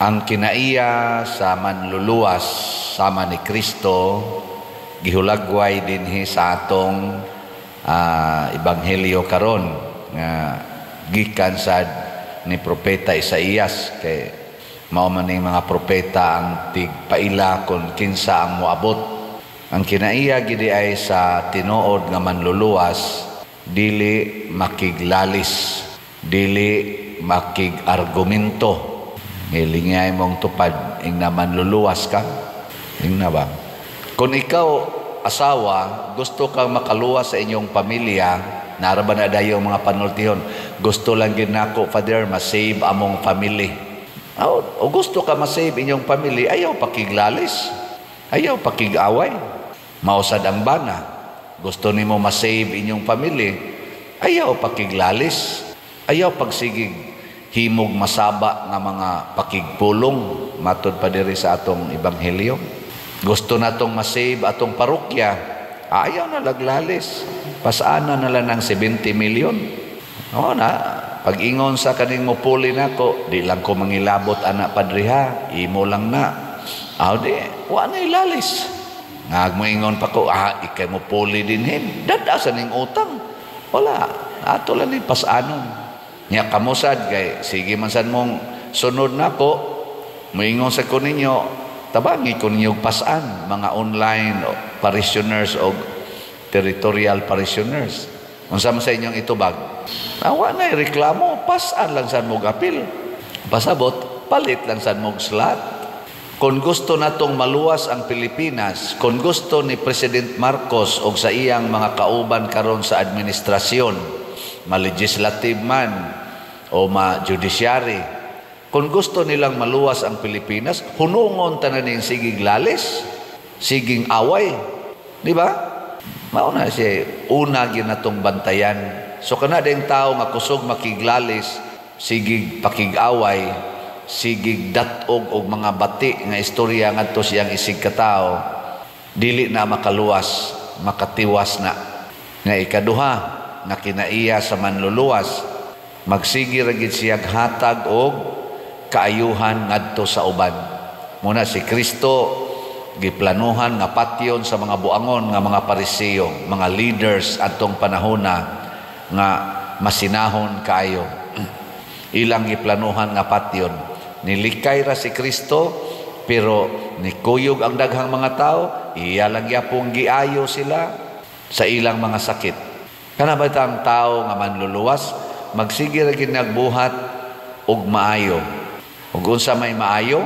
Ang kinaiya sa manluluwas sama ni Kristo gihulagway dinhi sa atong ebanghelyo karon nga gikan sad ni Propeta Isaías, kay mao man ning mga propeta ang tigpaila kon kinsa ang moabot. Ang kinaiya gidi ay sa tinuod nga manluluwas, dili makiglalis, dili makig-argumento. Hilingay mong tupad, ing naman luluwas ka. Ing na ba? Kung ikaw, asawa, gusto kang makaluwas sa inyong pamilya, naraba na dayo mga panultihon, "Gusto lang gid nako, Father, ma-save among family." O gusto ka ma-save inyong family, ayaw pakiglalis. Ayaw pakigaway. Mausad ang bana. Gusto nimo ma-save inyong family, ayaw pakiglalis. Ayaw pagsigig himog masaba nga mga pakigpulong, matod pa diri sa atong ebanghelyo. Gusto natong ma-save atong parokya, ayaw na laglalis. Pasana na lang ng 70 million. Oo na, pag-ingon sa kaning mupuli nako, "Di lang ko mangilabot ana, Padre, ha, imo lang na." Aw di, wa na ilalis. Ngag mo ingon pa ko, "Ikay mo puli dinhin. Dada sa ning utang." Wala, ato lang ni pasanon. Nya kamusad kay sige man sad mong sunod nako, moingon sa ko ninyo, tabangi ko ninyo pasan mga online parishioners o territorial parishioners. Unsa man sa inyong itubag? Awa na reklamo, pasan lang sad mo apil. Pasabot, palit lang sad mo slot. Kung gusto natong maluwas ang Pilipinas, kung gusto ni President Marcos o sa iyang mga kauban karon sa administrasyon, ma-legislative man o ma-judiciary, kung gusto nilang maluwas ang Pilipinas, hunungon tanan ning sigig lalis, siging away. Di ba? Mao na siya, una gyud natong bantayan. So kana ding tao nga kusog makiglalis, sigig pakig-away, sigig datog og mga bati nga istorya ngadto siyang isig katawo, dili na makaluwas, makatiwas na. Nga ikaduha nga kinaiya sa manluluwas, magsige ra gid siyag hatag og kaayuhan ngadto sa uban. Muna si Kristo giplanuhan nga patyon sa mga buangon nga mga Pariseo, mga leaders adtong panahona nga masinahon kaayo. Ilang giplanuhan nga patyon. Nilikay ra si Kristo, pero nikuyog ang daghang mga tao, iya lang gyapong giayo sila sa ilang mga sakit. Kana ba ang tao nga manluluwas, magsige ra gid nagbuhat og maayo. Ug unsa may maayo?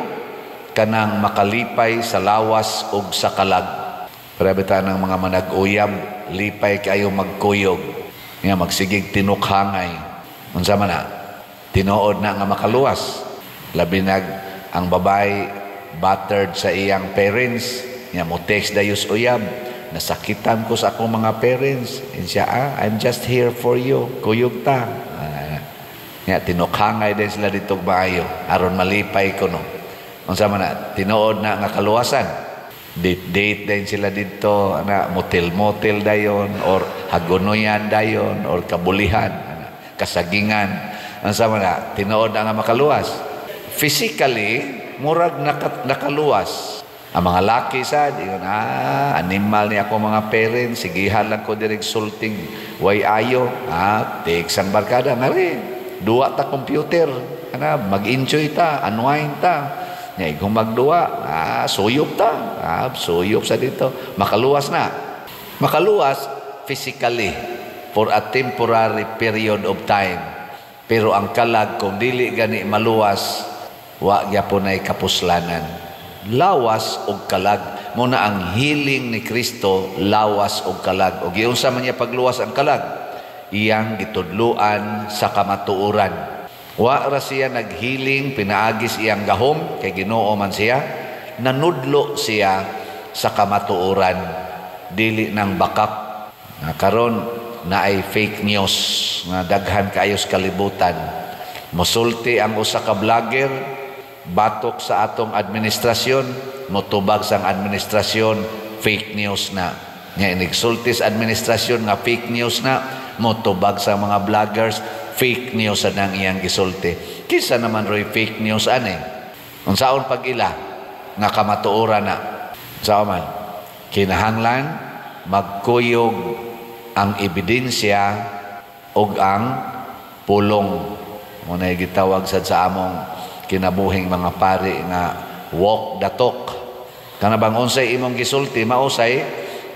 Kanang makalipay sa lawas ug sa kalag. Pero bita ng mga manag-uyab, lipay kayo magkuyog. Nga magsigig tinukhangay. Unsa man na? Tinuod na nga makaluwas. Labi nag ang babae battered sa iyang parents. Nga mo text dayos uyab. "Nasakitan ko sa akong mga parents." And siya, "I'm just here for you. Kuyog ta." Nga tinukhangay din sila dito maayo. Aron malipay ko no. Unsa man na, tinuod na nga kaluwasan. Date date din sila dito, ana, motel-motel dayon or hagunoyan dayon or kabulihan, ana, kasagingan. Unsa man na, tinuod na nga makaluwas. Physically, murag nakaluwas. Ang mga laki sad, ingon, "Animal ni ako mga parents, sigihan lang ko direk sulting, way ayo, take sang barkada, ngari, duwa ta computer, ana, mag-enjoy ta, unwind ta." Nya kung magduwa, suyop ta, suyop sa dito, makaluwas na. Makaluwas physically for a temporary period of time. Pero ang kalag, kung dili gani maluwas, wa gyapon ay kapuslanan. Lawas og kalag. Muna ang healing ni Kristo, lawas og kalag. Og giunsa man niya pagluwas ang kalag? Iyang gitudluan sa kamatuoran. Wa ra siya naghealing pinaagis iyang gahom kay Ginoo man siya. Nanudlo siya sa kamatuoran, dili nang bakak. Nga karon naay fake news nga daghan kaayo sa kalibutan. Mosulti ang usa ka vlogger batok sa atong administrasyon, motubag sang administrasyon, fake news na. Nga inigsulti sa administrasyon nga fake news na, motubag sa mga vloggers, fake news sa nang iyang gisulti. Kinsa naman roy fake news ani? Unsaon pag-ila nga kamatuoran na? Unsaon man? Kinahanglan magkuyog ang ebidensya ug ang pulong. Mao na gitawag sad sa among kinabuhing mga pari nga walk the talk. Kana bang unsay imong gisulti, mausay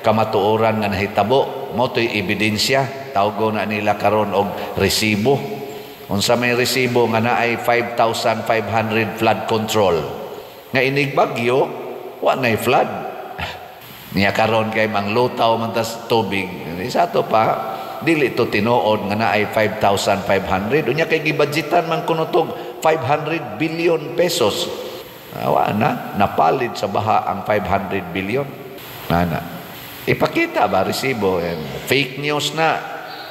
kamatuoran nga nahitabo, mao to'y ebidensya. Tawgo na nila karon og resibo. Unsa may resibo nga naay 5,500 flood control? Nga inig bagyo, wa nay flood. Niya karon kay manglutaw man tas tubig. Isa to pa, dili to tinuod nga naay 5,500. Unya kay gibudgetan man kuno tog 500 billion pesos. Wa na, napalid sa baha ang 500 billion. Nana. Ipakita ba resibo? Yan. Fake news na.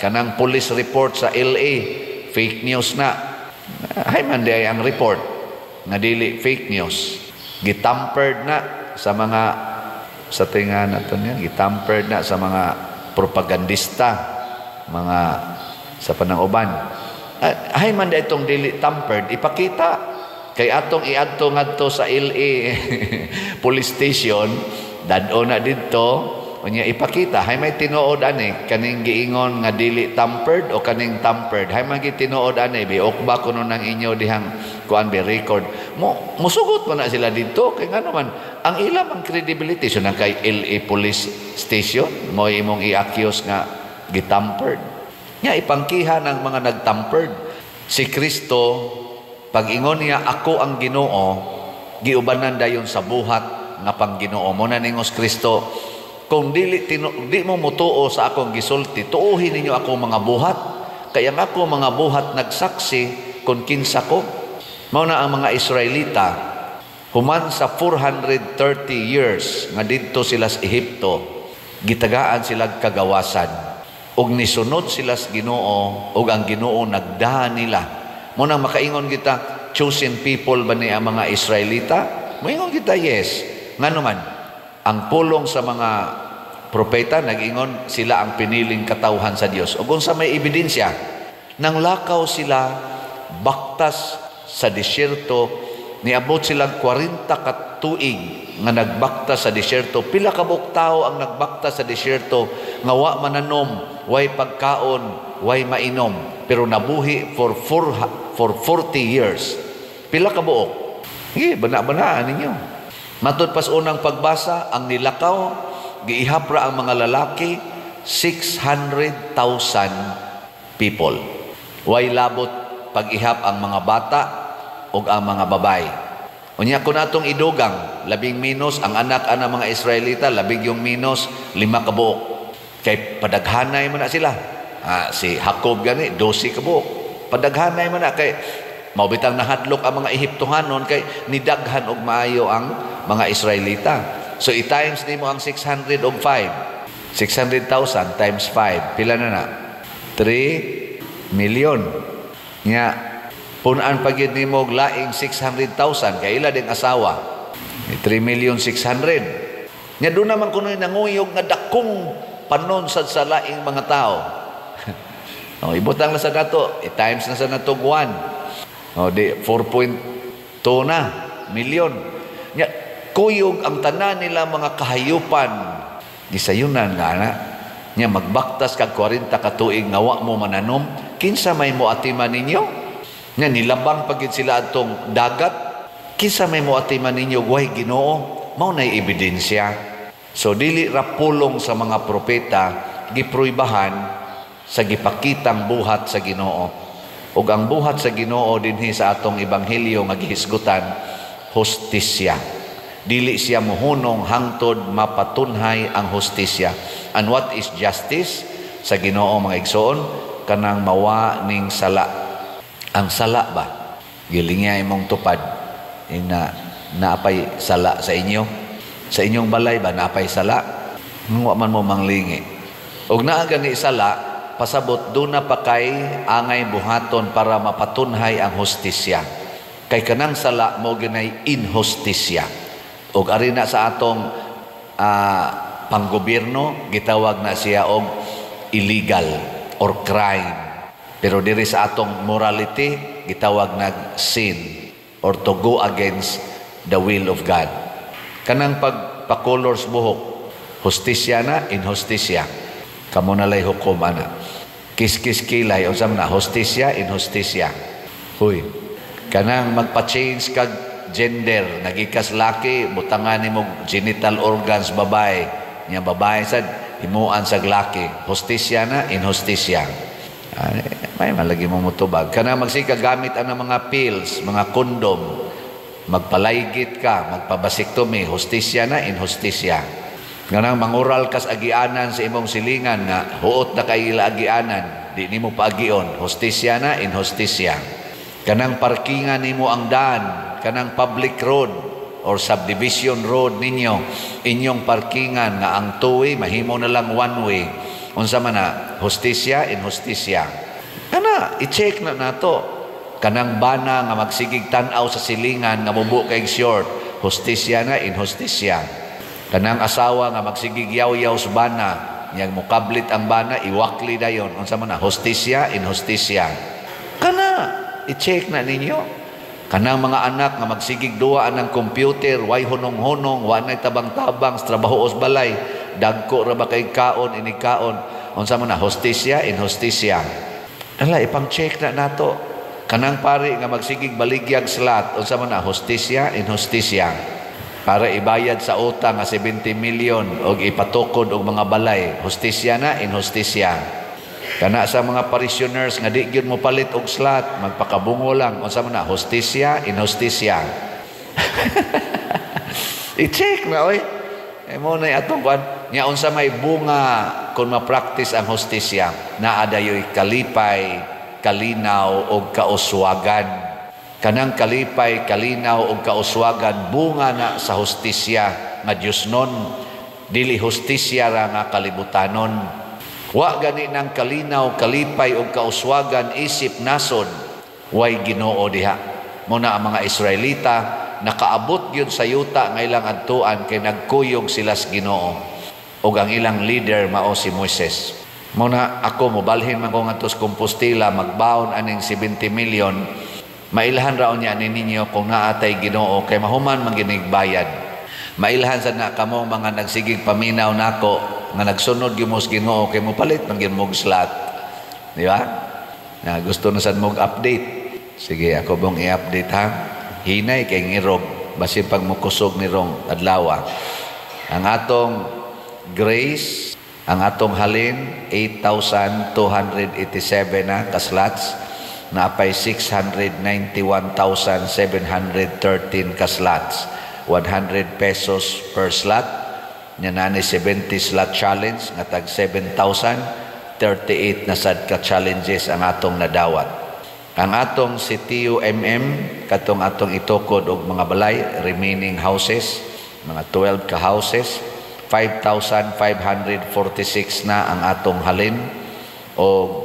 Kanang police report sa LA, fake news na. Hay man di ang report nga dili fake news. Gitampered na sa mga, sa tinga na to niya, gitampered na sa mga propagandista, mga sa panang-uban. Hay man di itong dili tampered, ipakita. Kay atong iadto ngadto sa LA police station, dad-o na didto, unya ipakita, hay may tinuod ani, kaning giingon nga dili tampered o kaning tampered? Hay man tinuod ani, biok ba kuno nang inyo dihang kuan be record? Mo musugot man na sila didto kay ngano man ang ilang ang credibility. So nang kay LA police station mo imong i-accuse nga gitampered. Nya ipangkiha ng mga nagtampered. Si Kristo, pag-ingon niya, "Ako ang Ginoo," giubanan dayon sa buhat nga pang-Ginoo. Mo na ningos Kristo, "Kung dili di mo mutuo sa akong gisulti, tuohin ninyo ako mga buhat. Kaya ang ako mga buhat nagsaksi kung kinsa ko." Mao na ang mga Israelita, human sa 430 years nga didto sila sa Ehipto, gitagaan sila kagawasan. Ug nisunod sila sa Ginoo, ug ang Ginoo nagdaha nila. Mo nang makaingon kita, chosen people ba ni ang mga Israelita? Moingon kita, yes. Ngano man, ang pulong sa mga propeta nag-ingon sila ang piniling katawhan sa Dios. Ug unsa may ebidensya? Nang lakaw sila baktas sa disyerto, niabot silang 40 ka tuig nga nagbaktas sa disyerto. Pila ka buok tawo ang nagbaktas sa disyerto nga wa mananom, way pagkaon, way mainom, pero nabuhi for 40 years? Pila ka buok? Sige, bana-banaan ninyo. Matud pas unang pagbasa, ang nilakaw, giihap ra ang mga lalaki, 600,000 people. Way labot pag-ihap ang mga bata ug ang mga babae. Unya kun atong idugang, labing minus ang anak ana mga Israelita, labing yung minus 5 ka buok. Kay padaghanay man na sila. Si Jacob gani 12 ka buok. Padaghanay man na kay mao bitang nahadlok ang mga Ehiptohanon kay nidaghan og maayo ang mga Israelita. So i-times nimo ang 600 og 5. 600,000 times 5, pila na na? 3 million. Nya pun-an pa gyud nimo og laing 600,000 kay ila ding asawa. 3 million 600. Nya doon naman kuno nanguyog nga dakong panon sad sa laing mga tao. Oh, ibutang na sa nato, i-times na sa nato 1. O di 4.2 na milyon. Nya kuyog ang tanan nila mga kahayupan. Gisayunan nga na. Nya magbaktas kag 40 ka tuig nga wa mo mananom, kinsa may moatiman ninyo? Nya nilabang pa gid sila atong dagat, kinsa may moatiman ninyo way Ginoo? Mao nay ebidensya. So dili ra pulong sa mga propeta, gipruibahan sa gipakitang buhat sa Ginoo. Ug ang buhat sa Ginoo dinhi sa atong ebanghelyo nga gihisgutan, hustisya. Dili siya mohunong hangtod mapatunhay ang hustisya. And what is justice sa Ginoo, mga igsoon? Kanang mawa ning sala. Ang sala ba? Gilingya imong tupad ina naapay sala sa inyo. Sa inyong balay ba naapay sala? Wa man mo manglingi. Og naa gani sala, pasabot duna pa kay angay buhaton para mapatunhay ang hustisya. Kay kanang sala mo ginay inhustisya. Og ari na sa atong panggobyerno, gitawag na siya og illegal or crime. Pero diri sa atong morality, gitawag nag sin or to go against the will of God. Kanang pagpa-color sa buhok, hustisya na, inhustisya? Kamo na lay hukom ana. Kiskis kilay, unsa man na, hustisya, inhustisya? Huy, kanang magpa-change kag gender, nagikas laki, butangan nimo genital organs babae, nya babae sad himuan sa laki, hustisya na, inhustisya? Ay, may malagi mo mutubag. Kanang magsika gamit ang mga pills, mga kondom, magpalaygit ka, magpa-vasectomy, hustisya na, inhustisya? Kanang mangural kas agianan sa imong silingan nga huot na kay ila agianan, di nimo paagion, hustisya na, inhustisya? Kanang parkingan nimo ang daan, kanang public road or subdivision road ninyo, inyong parkingan nga ang two-way mahimo na lang one way. Unsa man na, hustisya, inhustisya? Kana, i-check na nato. Kanang bana nga magsigig tan-aw sa silingan nga mubo kay short, hustisya na, inhustisya? Kanang asawa nga magsigig yaw-yaw sa bana, yang mukablit ang bana, iwakli dayon. Unsa man na, hustisya, inhustisya? Kana, i-check na ninyo. Kanang mga anak nga magsigig duwa ang computer, way hunong-hunong, wa nay tabang-tabang sa trabaho os balay, dagko ra ba kay kaon inig kaon. Unsa man na, hustisya, inhustisya? Ala, ipang-check na nato. Kanang pari nga magsigig baligyag slot, unsa man na, hustisya, inhustisya? Para ibayad sa utang nga 70 million og ipatukod og mga balay, hustisya na, inhustisya? Kana sa mga parishioners nga di gyud mo palit og slot, magpakabungo lang, unsa man na, hustisya, inhustisya? I-check na oy. E mo na atong kwan. Nya unsa may bunga kung ma-practice ang hustisya? Naa dayoy kalipay, kalinaw og kauswagan. Kanang kalipay, kalinaw og kauswagan, bunga na sa hustisya nga Diyosnon, dili hustisya ra nga kalibutanon. Wa gani ng kalinaw, kalipay og kauswagan isip nasod way Ginoo diha. Muna ang mga Israelita nakaabot gyud sa yuta nga ilang adtuan kay nagkuyog sila sa Ginoo ug ang ilang leader mao si Moises. Muna ako mobalhin man ko ngadto sa Compostela, magbaon aning 70 million, mailhan ra unya ni ninyo kung naatay Ginoo kay mahuman man ginig bayad. Mailhan sad na kamo mga nagsigig paminaw nako nga nagsunod gyud mo sa Ginoo kay mopalit man gyud mo slot. Di ba? Na gusto na sad mo update. Sige, ako bong i-update ha. Hinay kay ngirog basin pag mokusog ni rong adlaw. Ang atong grace, ang atong halin 8,287 na ka-slots, naapay 691,713 ka-slots. 100 pesos per slot. Nya naa ni 70 slot challenge nga tag 7,038 na sad ka challenges ang atong nadawat. Ang atong Sitio MM, katong atong itukod og mga balay, remaining houses, mga 12 ka houses, 5,546 na ang atong halin o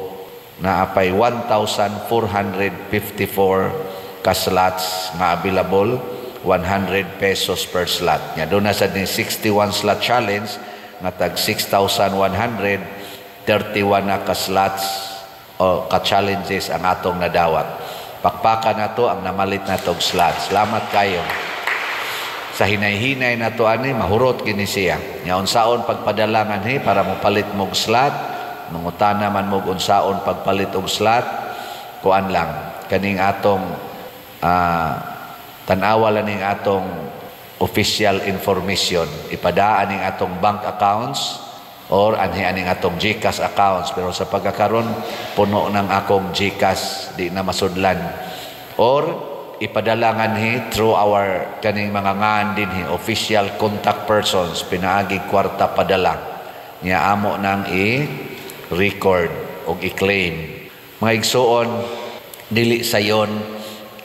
naapay 1,454 ka slots nga available, 100 pesos per slot. Nya doon na sa ni 61 slot challenge nga tag 6,131 na ka slots o ka challenges ang atong nadawat. Pakpakan nato ang namalit na tog slot. Salamat kayo. Sa hinay-hinay na to ani mahurot kini siya. Nya unsaon pagpadalangan he para mopalit mog slot, mangutana man mog unsaon pagpalit og slot, kuan lang kaning atong tan-awa lang ning atong official information. Ipadaan ning atong bank accounts or anhi aning atong GCash accounts, pero sa pagkakaron puno ng akong GCash, di na masudlan, or ipadala nganhi through our kaning mga ngan dinhi, official contact persons, pinaagi kwarta padala niya, amo nang i-record og i-claim. Mga igsuon, dili sayon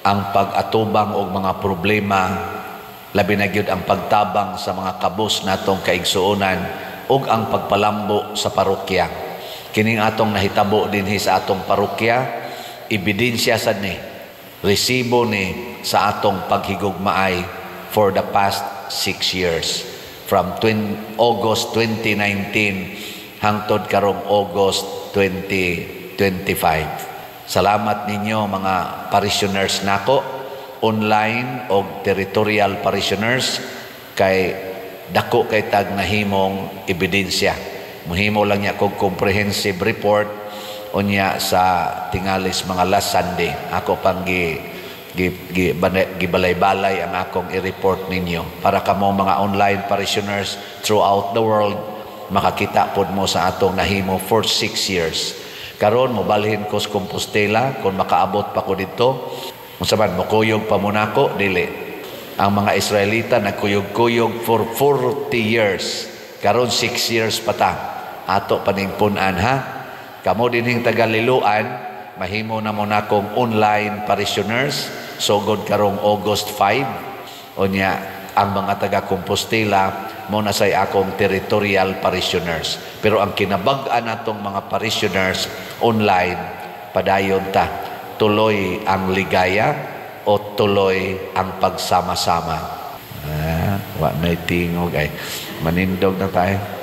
ang pag-atubang og mga problema, labi na gyud ang pagtabang sa mga kabus natong kaigsuonan ug ang pagpalambo sa parokya. Kining atong nahitabo dinhi sa atong parokya, ebidensya sad ni, resibo ni sa atong paghigugmaay for the past 6 years from August 2019 hangtod karong August 2025. Salamat ninyo, mga parishioners nako. online o territorial parishioners kay dako kay tag nahimong ebidensya. Muhimo lang niya kog comprehensive report unya sa tingalis mga last Sunday. Ako pang gi, gi, gi, gibalay-balay ang akong i-report ninyo para kamo mga online parishioners throughout the world makakita pod mo sa atong nahimo for 6 years. Karon mobalhin ko sa Compostela kung makaabot pa ko dito. Unsa man, mokuyog pa mo nako? Dili. Ang mga Israelita nagkuyog-kuyog for 40 years. Karon 6 years pa ta. Ato paning pun-an, ha. Kamo dinhing taga Liloan, mahimo na mo nakong online parishioners sugod karong August 5. Unya ang mga taga Compostela mo na say akong territorial parishioners. Pero ang kinabag-an natong mga parishioners online, padayon ta. Tuloy ang ligaya o tuloy ang pagsama-sama? Ah, wa na tingog ay. Manindog na tayo.